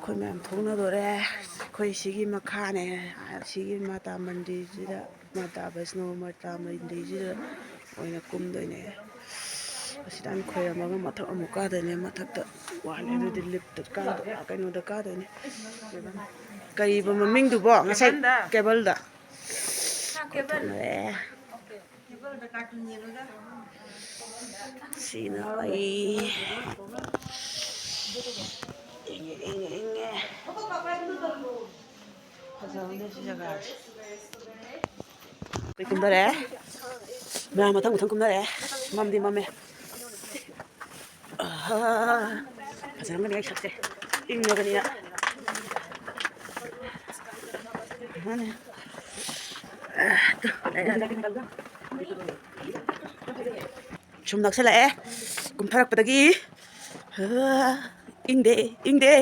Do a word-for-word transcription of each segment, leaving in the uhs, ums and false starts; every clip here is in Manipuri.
ꯑꯩꯈꯣꯏ ꯃꯌꯥꯝ ꯊꯣꯛꯅꯗꯣꯔꯦ꯫ ꯑꯩꯈꯣꯏ ꯁꯤꯒꯤ ꯃꯈꯥꯅꯦ, ꯁꯤꯒꯤ ꯃꯥꯇꯥ ꯃꯟꯗꯤꯔꯁꯤꯗ, ꯃꯥꯇꯥ ꯕꯩꯁꯅꯣ ꯃꯥꯇꯥ ꯃꯟꯗꯤꯔꯁꯤꯗ ꯑꯣꯏꯅ ꯀꯨꯝꯗꯣꯏꯅꯦ꯫ ꯑꯁꯤꯗ ꯈꯣꯏꯔꯝꯃꯒ ꯃꯊꯛ ꯑꯃꯨꯛ ꯀꯥꯗꯣꯏꯅꯦ꯫ ꯃꯊꯛꯇ ꯋꯥꯠꯂꯦ, ꯑꯗꯨꯗꯤ ꯂꯤꯞꯇ ꯀꯥꯗꯣꯏ, ꯀꯩꯅꯣꯗ ꯀꯥꯗꯣꯏꯅꯦ꯫ ꯀꯔꯤꯕ ꯃꯃꯤꯡꯗꯨꯕꯣ? ꯉꯁꯥꯏ ꯀꯦꯕꯜꯗ꯫ ꯀꯦꯕꯜꯗ꯫ ꯀꯦꯕꯜ꯫ ꯀꯣꯏꯊꯣꯛꯅꯔꯦ꯫ ꯁꯤꯅ ꯑꯩ꯫ ꯏꯪꯉꯦ, ꯏꯪꯉꯦ, ꯏꯪꯉꯦ꯫ ꯐꯖꯕꯅꯦ ꯁꯤ ꯖꯒꯥꯁꯦ꯫ ꯑꯩꯈꯣꯏ ꯀꯨꯝꯊꯔꯛꯑꯦ꯫ ꯃꯌꯥꯝ ꯃꯊꯪ ꯃꯊꯪ ꯀꯨꯝꯅꯔꯛꯑꯦ꯫ ꯃꯝꯗꯤ ꯃꯝꯃꯦ꯫ ꯑꯍꯥ, ꯐꯖꯔꯝꯒꯅꯤ ꯑꯩ ꯁꯛꯁꯦ꯫ ꯏꯪꯉꯕꯅꯤꯅ꯫ ꯃꯥꯅꯦ꯫ ꯁꯨꯝ ꯅꯛꯁꯜꯂꯛꯑꯦ꯫ ꯀꯨꯝꯊꯔꯛꯄꯗꯒꯤ꯫ ꯑꯍꯥ, ꯏꯪꯗꯦ, ꯏꯪꯗꯦ꯫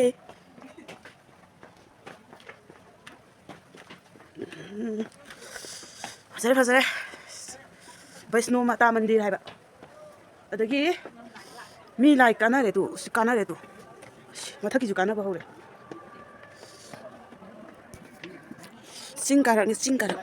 ꯎꯝ꯫ ꯐꯖꯔꯦ, ꯐꯖꯔꯦ꯫ ꯕꯩꯁꯅꯣ ꯃꯥꯇꯥ ꯃꯟꯗꯤꯔ ꯍꯥꯏꯕ꯫ ꯑꯗꯒꯤ ꯃꯤ ꯂꯥꯏ ꯀꯥꯟꯅꯔꯦ ꯇꯨ, ꯁꯤ ꯀꯥꯟꯅꯔꯦ ꯇꯨ꯫ ꯃꯊꯛꯀꯤꯁꯨ ꯀꯥꯟꯅꯕ ꯍꯧꯔꯦ꯫ ꯆꯤꯡ ꯀꯥꯔꯛꯅꯤ, ꯆꯤꯡ ꯀꯥꯔꯛ꯫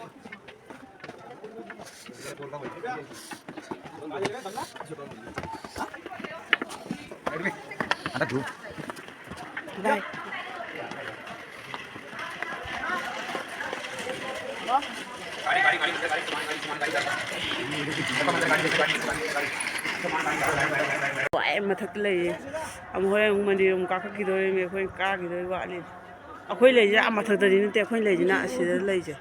ꯚꯥꯏ꯫ ꯈ꯭ꯋꯥꯏ ꯃꯊꯛꯇ ꯂꯩꯌꯦ꯫ ꯑꯃꯨꯛ ꯍꯣꯔꯦꯟ ꯑꯃꯨꯛ ꯃꯟꯗꯤꯔ ꯑꯃꯨꯛ ꯀꯥꯈꯠꯈꯤꯗꯣꯔꯤꯕꯅꯦ, ꯑꯩꯈꯣꯏ ꯀꯥꯈꯤꯗꯣꯏ ꯋꯥꯠꯂꯤ꯫ ꯑꯩꯈꯣꯏ ꯂꯩꯁꯦ ꯑꯥ ꯃꯊꯛꯇꯗꯤ ꯅꯠꯇꯦ, ꯑꯩꯈꯣꯏ ꯂꯩꯁꯤꯅ ꯑꯁꯤꯗ ꯂꯩꯁꯦ꯫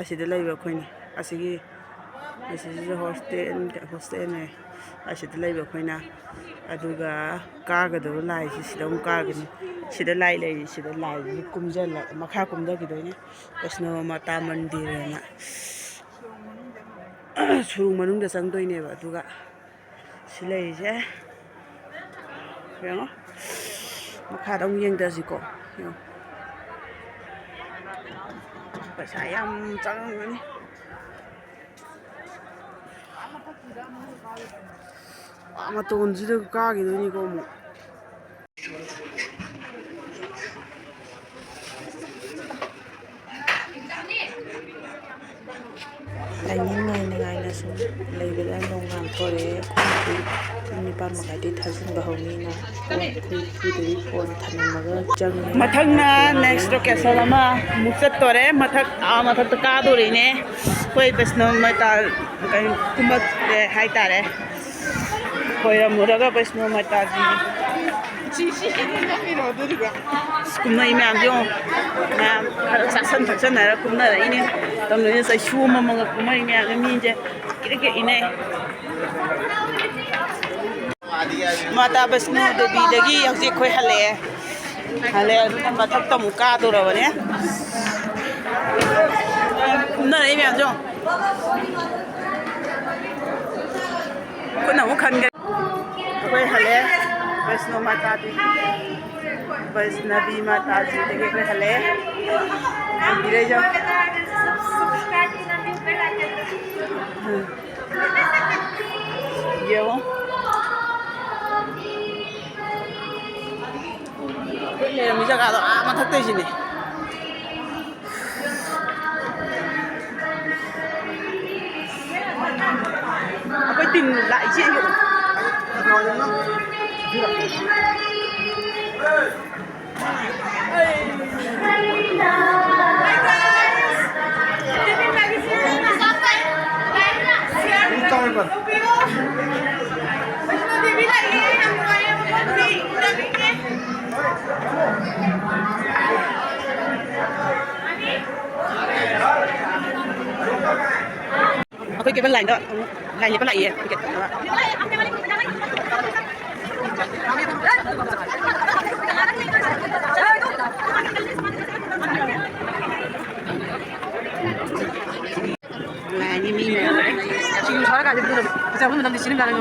ꯑꯁꯤꯗ ꯂꯩꯕ ꯑꯩꯈꯣꯏꯅ꯫ ꯑꯁꯤꯒꯤ, ꯑꯁꯤꯁꯤꯁꯨ ꯍꯣꯁꯇꯦꯜ, ꯍꯣꯁꯇꯦꯜꯅꯦ꯫ ꯑꯁꯤꯗ ꯂꯩꯕ ꯑꯩꯈꯣꯏꯅ꯫ ꯑꯗꯨꯒ ꯀꯥꯒꯗꯕ ꯂꯥꯏꯁꯤ ꯁꯤꯗ ꯑꯃꯨꯛ ꯀꯥꯒꯅꯤ꯫ ꯁꯤꯗ ꯂꯥꯏ ꯂꯩꯔꯤ, ꯁꯤꯗ ꯂꯥꯏꯁꯤ ꯀꯨꯝꯖꯜꯂ-, ꯃꯈꯥ ꯀꯨꯝꯊꯈꯤꯗꯣꯏꯅꯤ꯫ ꯕꯩꯁꯅꯣ ꯃꯥꯇꯥ ꯃꯟꯗꯤꯔ ꯍꯥꯏꯅ꯫ ꯁꯨꯔꯨꯡ ꯃꯅꯨꯡꯗ ꯆꯪꯗꯣꯏꯅꯦꯕ꯫ ꯑꯗꯨꯒ ꯁꯤ ꯂꯩꯔꯤꯁꯦ ꯌꯦꯡꯉꯣ꯫ ꯃꯈꯥꯗ ꯑꯃꯨꯛ ꯌꯦꯡꯊꯁꯤꯀꯣ꯫ ꯌꯦꯡꯉꯣ꯫ ꯄꯩꯁꯥ ꯌꯥꯝ ꯆꯪꯉꯝꯒꯅꯤ꯫ ꯑꯥ ꯃꯇꯣꯟꯁꯤꯗ ꯀꯥꯈꯤꯗꯣꯏꯅꯤꯀꯣ ꯑꯃꯨꯛ꯫ ꯂꯩꯕꯗ ꯅꯣꯡ ꯉꯥꯟꯊꯣꯔꯛꯑꯦ꯫ ꯑꯩꯈꯣꯏꯒꯤ ꯄꯨꯡ ꯅꯤꯄꯥꯟ ꯃꯈꯥꯏꯗꯤ ꯊꯥꯖꯤꯟꯕ ꯍꯧꯅꯤꯅ ꯐꯣꯟ ꯑꯩꯈꯣꯏ ꯄꯨꯗꯒꯤ ꯐꯣꯟ ꯊꯝꯃꯒ ꯆꯪꯉꯦ꯫ ꯃꯊꯪꯅ next location ꯑꯃ ꯑꯃꯨꯛ ꯆꯠꯇꯣꯔꯦ꯫ ꯃꯊꯛ, ꯑꯥ, ꯃꯊꯛꯇ ꯀꯥꯗꯣꯔꯤꯅꯦ꯫ ꯑꯩꯈꯣꯏ ꯕꯩꯁꯅꯣ ꯃꯇꯥ ꯀꯩꯅꯣ ꯀꯨꯝꯃꯛꯑꯦ ꯍꯥꯏꯇꯥꯔꯦ꯫ ꯈꯣꯏꯔꯝꯃꯨꯔꯒ ꯕꯩꯁꯅꯣ ꯃꯇꯥꯒꯤ ꯀꯨꯝꯅꯩ ꯃꯌꯥꯝꯁꯦ ꯌꯦꯡꯉꯣ꯫ ꯃꯌꯥꯝ ꯈꯔ ꯆꯥꯁꯟ ꯊꯛꯆꯟꯅꯔ ꯀꯨꯝꯅꯔꯛꯏꯅꯦ꯫ ꯇꯧꯅꯔꯤꯁꯦ ꯆꯩꯁꯨ ꯑꯃꯃꯒ ꯀꯨꯝꯃꯛꯏ ꯃꯌꯥꯝꯁꯦ꯫ ꯃꯤꯁꯦ ꯀ꯭ꯔꯤꯛ ꯀ꯭ꯔꯤꯛ ꯏꯟꯅꯩ꯫ ꯃꯥꯇꯥ ꯕꯩꯁꯅꯣ ꯗꯦꯕꯤꯗꯒꯤ ꯍꯧꯖꯤꯛ ꯑꯩꯈꯣꯏ ꯍꯜꯂꯛꯑꯦ꯫ ꯍꯜꯂꯛꯑꯦ, ꯑꯗꯨꯅ ꯃꯊꯛꯇ ꯑꯃꯨꯛ ꯀꯥꯗꯣꯔꯕꯅꯦ꯫ ꯀꯨꯝꯅꯔꯛꯏ ꯃꯌꯥꯝꯁꯦ ꯌꯦꯡꯉꯣ꯫ ꯈꯨꯠꯅ ꯑꯃꯨꯛ ꯈꯟꯒꯅꯤ꯫ ꯑꯩꯈꯣꯏ ꯍꯜꯂꯛꯑꯦ꯫ ꯕꯩꯁꯅꯣ ꯃꯥꯇꯥꯗꯤ, ꯕꯩꯁꯅꯕꯤ ꯃꯥꯇꯥꯖꯤꯗꯒꯤ ꯑꯩꯈꯣꯏ ꯍꯜꯂꯛꯑꯦ꯫ ꯌꯦꯡꯕꯤꯔꯛꯏꯁꯦ ꯌꯦꯡꯉꯣ꯫ ꯎꯝ꯫ ꯌꯦꯡꯉꯣ꯫ ꯑꯩꯈꯣꯏ ꯂꯩꯔꯝꯃꯤ ꯖꯒꯥꯗꯣ ꯑꯥ ꯃꯊꯛꯇꯩꯁꯤꯅꯦ꯫ ꯑꯩꯈꯣꯏ team ꯂꯥꯛꯏꯁꯦ꯫ ꯑꯩꯈꯣꯏ cable line ꯗꯣ ꯑꯃꯨꯛ line ꯂꯦꯞꯄ ꯂꯥꯛꯏꯌꯦ, ticket ꯀꯛꯅꯕ꯫ Line ꯒꯤ ꯃꯤ ꯃꯌꯥꯝ꯫ ꯁꯤꯡꯖꯨ ꯆꯥꯔꯀꯥꯟꯗ ꯐꯖꯕ ꯃꯅꯝꯗꯤ ꯁꯤꯅꯤ ꯅꯥꯔꯦ꯫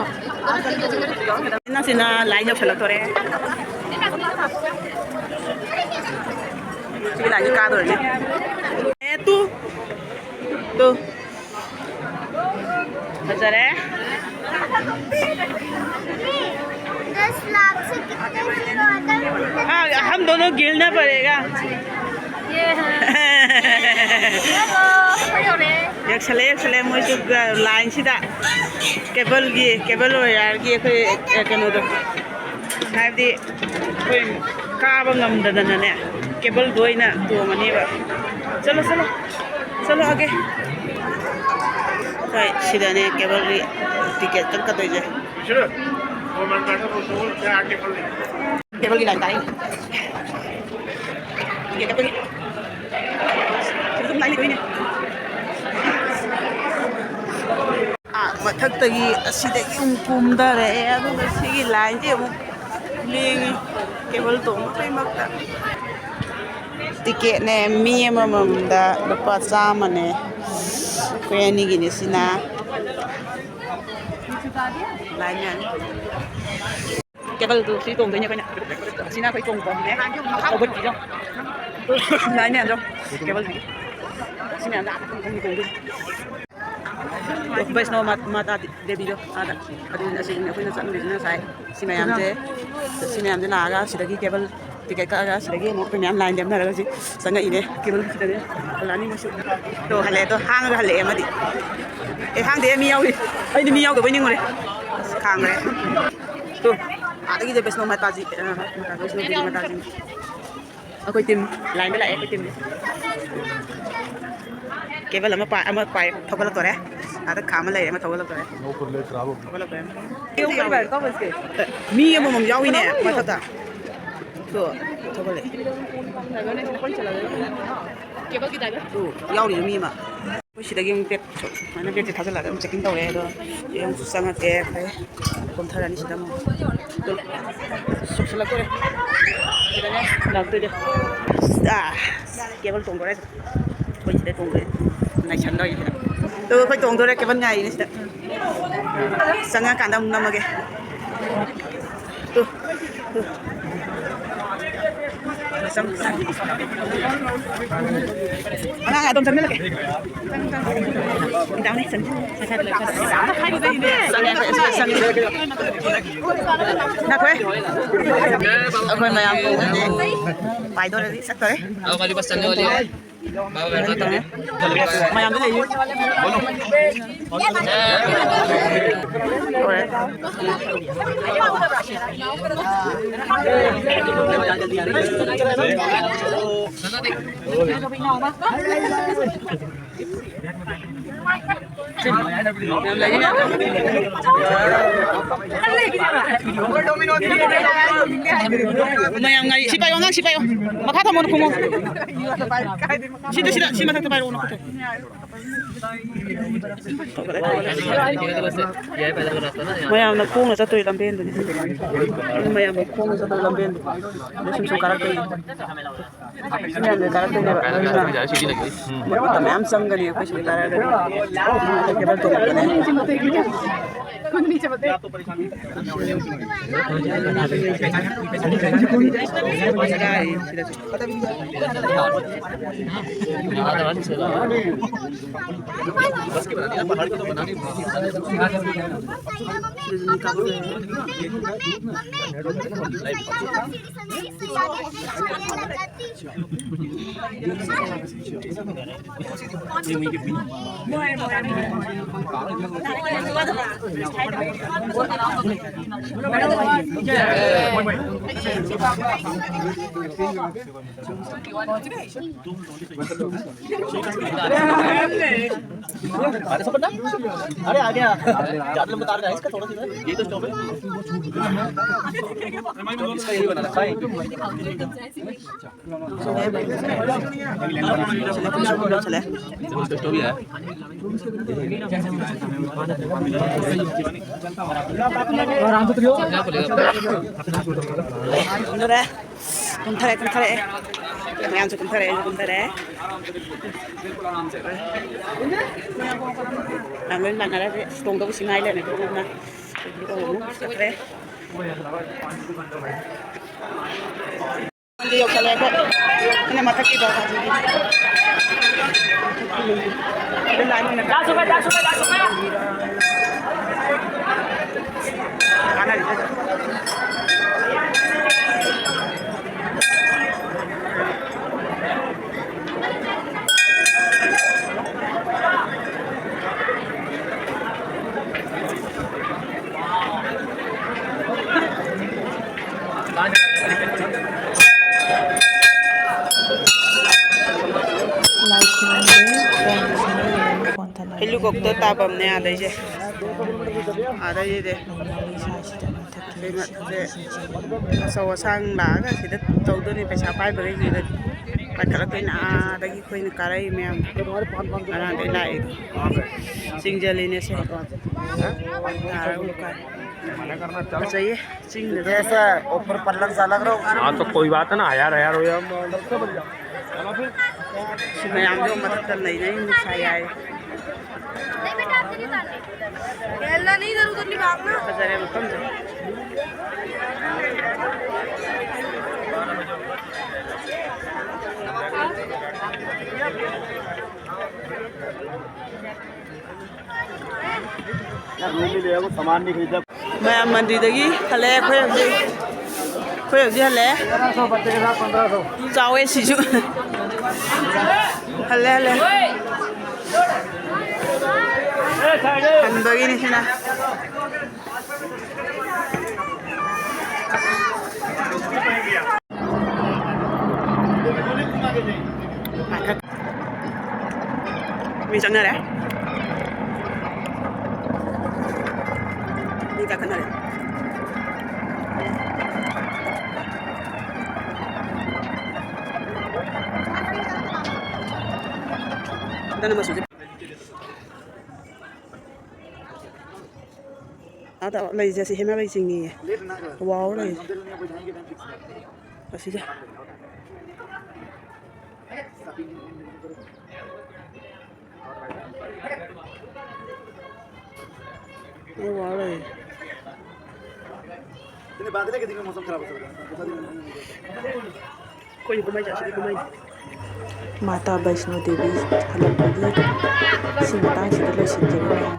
ꯁꯤꯅ ꯁꯤꯅ line ꯌꯧꯁꯜꯂꯛꯇꯣꯔꯦ꯫ ꯁꯤꯒꯤ line ꯁꯤ ꯀꯥꯗꯣꯔꯦ꯫ ꯑꯦ, ꯇꯨ꯫ ꯇꯨ꯫ ꯐꯖꯔꯦ꯫ दस लाख से कितने किलो आता है? हाँ, हम दोनों गिनना पड़ेगा। ꯌꯧꯁꯜꯂꯦ, ꯌꯧꯁꯜꯂꯦ꯫ ꯃꯣꯏꯁꯨ ꯂꯥꯏꯟꯁꯤꯗ ꯀꯦꯕꯜꯒꯤ, ꯀꯦꯕꯜ ꯋꯥꯌꯔꯒꯤ ꯑꯩꯈꯣꯏ, ꯑꯦ, ꯀꯩꯅꯣꯗꯣ, ꯍꯥꯏꯕꯗꯤ ꯑꯩꯈꯣꯏ ꯀꯥꯕ ꯉꯝꯗꯗꯅꯅꯦ, ꯀꯦꯕꯜꯗꯣ ꯑꯣꯏꯅ ꯇꯣꯡꯉꯅꯦꯕ꯫ ꯆꯠꯂꯣ, ꯆꯠꯂꯣ, ꯆꯠꯂꯣ, ꯑꯒꯦ꯫ ꯍꯣꯏ, ꯁꯤꯗꯅꯦ ꯀꯦꯕꯜꯒꯤ ꯇꯤꯀꯦꯠ ꯀꯛꯀꯗꯣꯏꯁꯦ꯫ ꯀꯦꯕꯜꯒꯤ ꯂꯥꯏꯟ ꯇꯥꯏ꯫ ꯇꯤꯀꯦꯠ ꯀꯛꯄꯒꯤ꯫ ꯑꯗꯨꯝ ꯂꯥꯏꯟ ꯂꯩꯗꯣꯏꯅꯦ꯫ ꯑꯥ, ꯃꯊꯛꯇꯒꯤ ꯑꯁꯤꯗꯒꯤ ꯑꯃꯨꯛ ꯀꯨꯝꯊꯔꯛꯑꯦ, ꯑꯗꯨꯒ ꯁꯤꯒꯤ ꯂꯥꯏꯟꯁꯦ ꯑꯃꯨꯛ ꯂꯦꯡꯉꯤ, ꯀꯦꯕꯜ ꯇꯣꯡꯕꯈꯩꯃꯛꯇ꯫ ꯇꯤꯀꯦꯠꯅꯦ, ꯃꯤ ꯑꯃꯃꯝꯗ ꯂꯨꯄꯥ ꯆꯥꯝꯃꯅꯦ꯫ ꯑꯩꯈꯣꯏ ꯑꯅꯤꯒꯤꯅꯦ ꯁꯤꯅ꯫ ꯂꯥꯏꯟ ꯃꯌꯥꯝ꯫ ꯀꯦꯕꯜꯗꯨ ꯁꯤ ꯇꯣꯡꯗꯣꯏꯅꯦ ꯑꯩꯈꯣꯏꯅ꯫ ꯑꯁꯤꯅ ꯑꯩꯈꯣꯏ ꯇꯣꯡꯕ ꯐꯝꯅꯦ꯫ ꯀꯧꯕꯠꯀꯤꯗꯣ꯫ ꯂꯥꯏꯟ ꯃꯌꯥꯝꯗꯣ꯫ ꯀꯦꯕꯜꯗꯨꯒꯤ꯫ ꯁꯤ ꯃꯌꯥꯝꯗ ꯑꯥ ꯃꯊꯪ ꯃꯊꯪ ꯇꯣꯡꯗꯣꯏꯅꯦ꯫ ꯕꯩꯁꯅꯣ ꯃꯥ-, ꯃꯥꯇꯥ ꯗꯦꯕꯤꯗꯣ ꯑꯥꯗ꯫ ꯑꯗꯨꯅ ꯑꯁꯤꯅꯤ ꯑꯩꯈꯣꯏꯅ ꯆꯠꯂꯨꯔꯤꯁꯤꯅ ꯉꯁꯥꯏ꯫ ꯁꯤ ꯃꯌꯥꯝꯁꯦ, ꯁꯤ ꯃꯌꯥꯝꯁꯦ ꯂꯥꯛꯑꯒ ꯁꯤꯗꯒꯤ ꯀꯦꯕꯜ ꯇꯤꯀꯦꯠ ꯀꯛꯑꯒ ꯁꯤꯗꯒꯤ ꯑꯃꯨꯛ ꯑꯩꯈꯣꯏ ꯃꯌꯥꯝ ꯂꯥꯏꯟ ꯂꯦꯞꯅꯔꯒ ꯍꯧꯖꯤꯛ ꯆꯪꯉꯛꯏꯅꯦ꯫ ꯀꯦꯕꯜ ꯁꯤꯗꯅꯦ꯫ ꯍꯜꯂꯛꯑꯅꯤ ꯃꯣꯏꯁꯨ꯫ ꯇꯣ ꯍꯜꯂꯛꯑꯦ, ꯑꯗꯣ ꯍꯥꯡꯉꯒ ꯍꯜꯂꯛꯑꯦ ꯑꯃꯗꯤ꯫ ꯑꯦ, ꯍꯥꯡꯗꯦ, ꯃꯤ ꯌꯥꯎꯔꯤ꯫ ꯑꯩꯗꯤ ꯃꯤ ꯌꯥꯎꯗꯕꯩ ꯅꯤꯡꯉꯨꯔꯦ꯫ ꯑꯁ, ꯈꯥꯡꯈ꯭ꯔꯦ꯫ ꯇꯣ, ꯑꯥꯗꯒꯤꯗꯤ ꯕꯩꯁꯅꯣ ꯃꯥꯇꯥꯖꯤ, ꯑ, ꯕꯩꯁꯅꯣ ꯗꯦꯕꯤ ꯃꯥꯇꯥꯖꯤ꯫ ꯑꯩꯈꯣꯏ ꯇꯤꯝ ꯂꯥꯏꯟꯗ ꯂꯥꯛꯑꯦ, ꯑꯩꯈꯣꯏ ꯇꯤꯝ꯫ ꯀꯦꯕꯜ ꯑꯃ ꯄꯥꯏ, ꯑꯃ ꯄꯥꯏ, ꯊꯧꯒꯠꯂꯛꯇꯣꯔꯦ꯫ ꯑꯥꯗ ꯈꯥ ꯑꯃ ꯂꯩꯔꯦ, ꯑꯃ ꯊꯧꯒꯠꯂꯛꯇꯣꯔꯦ꯫ ꯊꯧꯒꯠꯂꯛꯇꯣꯔꯦ꯫ ꯃꯤ ꯑꯃꯃꯝ ꯌꯥꯎꯏꯅꯦ ꯃꯊꯛꯇ꯫ ꯇꯣ, ꯊꯧꯒꯠꯂꯛꯑꯦ꯫ ꯇꯣ, ꯌꯥꯎꯔꯤꯅꯦ ꯃꯤ ꯑꯃ꯫ ꯑꯩꯈꯣꯏ ꯁꯤꯗꯒꯤ ꯑꯃꯨꯛ ꯕꯦꯒ, ꯁꯨꯃꯥꯏꯅ ꯕꯦꯒꯁꯦ ꯊꯥꯖꯤꯜꯂꯒ ꯑꯗꯨꯝ ꯆꯦꯛꯀꯤꯡ ꯇꯧꯔꯦ꯫ ꯑꯗꯣ ꯁꯤꯗ ꯑꯃꯨꯛ ꯆꯪꯉꯛꯀꯦ ꯑꯩꯈꯣꯏ꯫ ꯀꯨꯝꯊꯔꯅꯤ ꯁꯤꯗ ꯑꯃꯨꯛ꯫ ꯇꯨ, ꯁꯨꯛꯁꯜꯂꯛꯇꯣꯔꯦ꯫ ꯁꯤꯗꯅꯦ ꯂꯥꯛꯇꯣꯏꯁꯦ꯫ ꯑꯥ, ꯀꯦꯕꯜ ꯇꯣꯡꯗꯣꯔꯦ꯫ ꯑꯩꯈꯣꯏ ꯁꯤꯗ ꯇꯣꯡꯗꯣꯔꯦ꯫ ꯅꯩꯁꯟꯗꯣꯔꯦ ꯁꯤꯗ꯫ ꯇꯨ, ꯑꯩꯈꯣꯏ ꯇꯣꯡꯗꯣꯔꯦ, ꯀꯦꯕꯜ ꯉꯥꯏꯔꯤꯅꯦ ꯁꯤꯗ꯫ ꯆꯪꯉꯀꯥꯟꯗ ꯑꯃꯨꯛ ꯅꯝꯃꯒꯦ꯫ Two, two. ꯑꯉꯥꯡ ꯑꯗꯨꯝ ꯆꯪꯁꯤꯜꯂꯛꯀꯦ꯫ ꯅꯨꯡꯗꯥꯡꯅꯦ, ꯆꯪ-, ꯆꯪꯉꯦ, ꯑꯩꯈꯣꯏ ꯆꯪꯉꯦ꯫ ꯉꯥꯏꯈꯣꯍꯦ꯫ ꯑꯩꯈꯣꯏ ꯃꯌꯥꯝ ꯄꯥꯏꯗꯣꯔꯦ, ꯆꯠꯇꯣꯔꯦ꯫ ꯃꯌꯥꯝꯗ ꯂꯩꯌꯦ꯫ ꯃꯌꯥꯝ ꯉꯥꯏ꯫ ꯁꯤ ꯄꯥꯏꯌꯣ, ꯑꯉꯥꯡ ꯁꯤ ꯄꯥꯏꯌꯣ꯫ ꯃꯈꯥ ꯊꯝꯃꯣ, ꯈꯨꯝꯃꯣ꯫ ꯁꯤꯗ, ꯁꯤꯗ, ꯁꯤ ꯃꯊꯛꯇ ꯄꯥꯏꯔꯛꯑꯣ, ꯅꯈꯨꯠꯇꯣ꯫ ꯃꯌꯥꯝꯅ ꯈꯣꯡꯅ ꯆꯠꯇꯣꯏ ꯂꯝꯕꯦꯟꯗꯨꯅꯤ꯫ ꯃꯌꯥꯝꯅ ꯈꯣꯡꯅ ꯆꯠꯇꯣꯏ ꯂꯝꯕꯦꯟꯗꯨꯅꯤ꯫ ꯑꯗꯨ ꯃꯌꯥꯝꯅ ꯈꯣꯡꯅ ꯆꯠꯇꯣꯏ ꯂꯝꯕꯦꯟꯗꯨ꯫ ꯑꯗꯨ ꯁꯨꯝ ꯁꯨꯝ ꯀꯥꯔꯛꯇꯣꯏꯅꯤ꯫ ꯁꯤ ꯃꯌꯥꯝꯁꯦ ꯀꯥꯔꯛꯇꯣꯏꯅꯦꯕ꯫ ꯑꯗꯨꯅ ꯃꯇꯝ ꯃꯌꯥꯝ ꯆꯪꯒꯅꯤ ꯑꯩꯈꯣꯏ ꯁꯤꯗ ꯀꯥꯔꯛꯑꯒꯗꯤ꯫ ꯀꯦꯕꯜ ꯇꯣꯡꯉꯛꯄꯅꯦ꯫ अरे सब बंदा? अरे आ गया। ज्यादा लंबा तार का है इसका, थोड़ा सा इधर। ये तो स्टॉप है। इसका यही बनाना है। ꯀꯨꯝꯊꯔꯦ, ꯀꯨꯝꯊꯔꯛꯑꯦ꯫ ꯃꯌꯥꯝꯁꯨ ꯀꯨꯝꯊꯔꯛꯑꯦ, ꯑꯩꯁꯨ ꯀꯨꯝꯊꯔꯛꯑꯦ꯫ ꯃꯌꯥꯝ ꯂꯣꯏ ꯂꯥꯛꯅꯔꯦ꯫ ꯑꯁ, ꯇꯣꯡꯗꯧꯕꯁꯤ ꯉꯥꯏ ꯂꯩꯔꯝꯃꯦ꯫ ꯆꯠꯈ꯭ꯔꯦ꯫ ꯌꯧꯁꯜꯂꯦ ꯑꯩꯈꯣꯏ꯫ ꯑꯩꯅ ꯃꯊꯛꯀꯤꯗꯣ ꯍꯧꯖꯤꯛꯀꯤ꯫ ꯑꯗꯨ ꯂꯥꯏꯟ ꯑꯣꯏꯅ ꯗꯥ ꯁꯨꯃꯟ, ꯗꯥ ꯁꯨꯃꯟ, ꯗꯥ ꯁꯨꯃꯟ꯫ ꯀꯥꯟꯅꯔꯤꯁꯦ꯫ ꯍꯦꯂꯤꯀꯣꯞꯇꯔ ꯇꯥꯐꯝꯅꯦ ꯑꯗꯩꯁꯦ꯫ ꯑꯗꯩꯁꯤꯗꯤ ꯁꯤ ꯃꯊꯛꯁꯦ ꯑꯆꯧ ꯑꯁꯥꯡ ꯂꯥꯛꯑꯒ ꯁꯤꯗ ꯇꯧꯗꯣꯏꯅꯤ꯫ ꯄꯩꯁꯥ ꯄꯥꯏꯕꯈꯩꯁꯤꯗ ꯄꯥꯏꯈꯠꯂꯛꯇꯣꯏꯅꯤ꯫ ꯑꯥꯗꯒꯤ ꯑꯩꯈꯣꯏꯅ ꯀꯥꯔꯛꯏ ꯃꯌꯥꯝ꯫ ꯉꯔꯥꯡꯗꯩ ꯂꯥꯛꯏ꯫ ꯆꯤꯡꯖꯜꯂꯤꯅꯦ ꯁꯦ꯫ ꯇꯥꯔꯒ ꯎꯀꯥꯏ꯫ ꯐꯖꯩꯌꯦ ꯆꯤꯡꯗꯨꯗ꯫ कैसा है? ऊपर पलंग सा लग रहा हो? हाँ, तो कोई बात ना, हजार, हजार हो जाए। ꯁꯤ ꯃꯌꯥꯝꯗꯣ ꯃꯊꯛꯇ ꯂꯩꯅꯩ, ꯅꯨꯡꯁꯥ ꯌꯥꯏ꯫ ꯐꯖꯔꯦ ꯃꯐꯝꯁꯦ꯫ यार, रूम भी ले आओ, सामान नहीं खरीदा। ꯃꯌꯥꯝ ꯃꯟꯗꯤꯔꯗꯒꯤ ꯍꯜꯂꯛꯑꯦ ꯑꯩꯈꯣꯏ ꯍꯧꯖꯤꯛ꯫ ꯑꯩꯈꯣꯏ ꯍꯧꯖꯤꯛ ꯍꯜꯂꯛꯑꯦ꯫ ꯆꯥꯎꯋꯦ ꯁꯤꯁꯨ꯫ ꯍꯜꯂꯦ, ꯍꯜꯂꯦ꯫ ꯍꯟꯕꯒꯤꯅꯤ ꯁꯤꯅ꯫ ꯃꯤ ꯆꯪꯅꯔꯦ꯫ ꯃꯤ ꯀꯥꯈꯠꯅꯔꯦ꯫ ꯗꯅ ꯃꯆꯨꯁꯦ꯫ ꯑꯥꯗ ꯂꯩꯁꯦ ꯁꯤ ꯍꯦꯟꯅ ꯂꯩ ꯆꯤꯡꯉꯤꯌꯦ꯫ ꯋꯥꯎ ꯂꯩ꯫ ꯑꯁꯤꯁꯦ꯫ ꯑꯩ ꯋꯥ ꯂꯩ꯫ ꯑꯩꯈꯣꯏ ꯀꯨꯝꯍꯩ ꯆꯠꯁꯤꯗꯤ ꯀꯨꯝꯍꯩ꯫ ꯃꯥꯇꯥ ꯕꯩꯁꯅꯣ ꯗꯦꯕꯤ ꯍꯜꯂꯛꯄꯒꯤ ꯁꯤ ꯃꯇꯥꯡꯁꯤꯗ ꯂꯣꯏꯁꯤꯟꯖꯔꯦ꯫